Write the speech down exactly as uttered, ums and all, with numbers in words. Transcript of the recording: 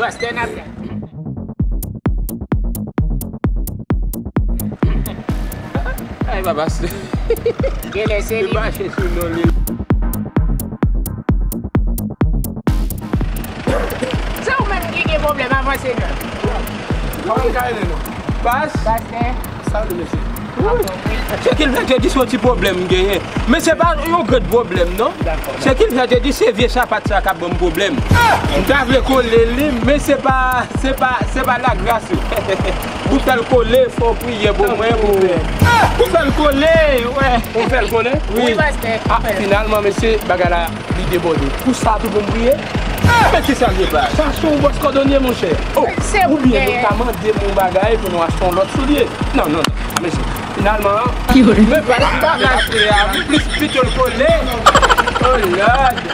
Pastè n ap. Ay, papa, se Genlè se li. Mache sou non li. Se ou menm ki gen pwoblèm, avanse non. Kòman m ka rele non? Pas? Pastè. Salut, mesye. Wi. Se ki l fè te di se yon ti pwoblèm m genyen. Men se pa yon grenn pwoblèm, non. Se ki l fè te di se vye sapat sa k ap ban m pwoblèm. M ta vle kole li, men se pa, se pa, se pa lagras yo. Pou fè l kole, fò w priye pou mwen, pou, pou fè l kole, wè. Pou fè l kole? Wi. Wi, pastè. Ah, finalman, mesye, bagay la, li debòde. Pou sa tou pou m priye? Men kisa l ye la? Sa se yon bòs kòdonye, monchè. Oh, oubyen nou ka mande m yon bagay pou nou achte yon lòt soulye. Non, non, non, mesye. Finalman, men pa, pa m achte a, m plis pito l kole. Oh Lord.